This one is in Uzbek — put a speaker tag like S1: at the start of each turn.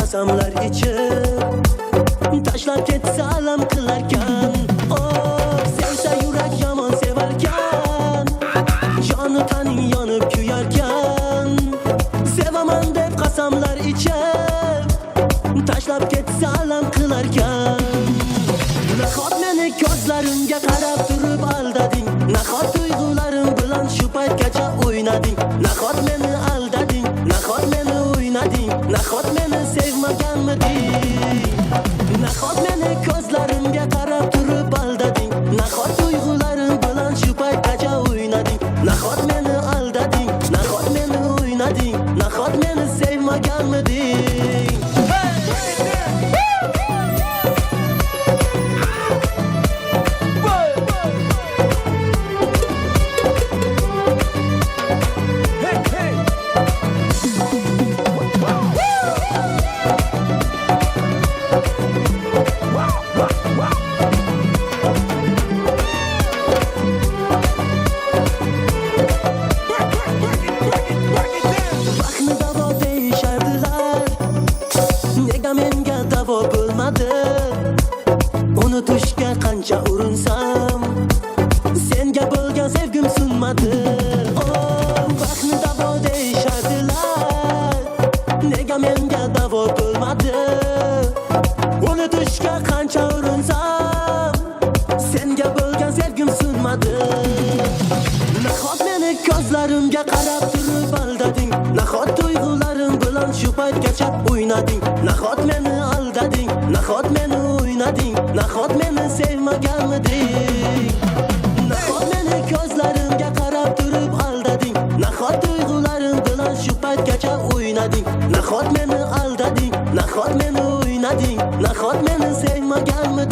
S1: Qasamlar ichib, tashlab ketsa alam qilarkan. Oh, sevsa yurak yomon sevarkan, joni taning yonib kuyarkan. Sevaman deb qasamlar ichib, tashlab ketsa alam qilarkan. Nahot meni ko'zlarimga qarab turib aldading? Nahot tuyg'ularim bilan shu paytgacha o'ynading? Nahot meni aldading? Nahot meni o'ynading? Nahot meni sevmaganmiding? Nahot meni ko'zlarimga qarab turib aldading? Nahot tuyg'ularim bilan shu paytgacha o'ynading? Nahot meni aldading? Nahot meni o'ynading? Nahot meni sevmaganmiding? Hey!
S2: Hey, hey. Wow, wow, wow. Break, break, break it, break it, break it down.
S1: Baxtni davo deyishardilar, nega menga davo bo'lmadi? Unutishga qancha urinsam, senga bo'lgan sevgim sunmadi. Oh, baxtni davo deyishardilar, nega menga davo bo'lmadi? Unutishga qancha urinsam, senga bo'lgan sevgim sunmadi. Nahot meni ko'zlarimga qarab turib aldading? Nahot tuyg'ularim bilan shu paytgacha o'ynading? Nahot meni aldading? Nahot meni o'ynading? Nahot meni sevmaganmiding? Nahot meni ko'zlarimga qarab turib aldading? Nahot tuyg'ularim bilan shu paytgacha o'ynading? Nahot meni aldading? Nahot meni o'ynading? Nahot meni sevmaganmiding?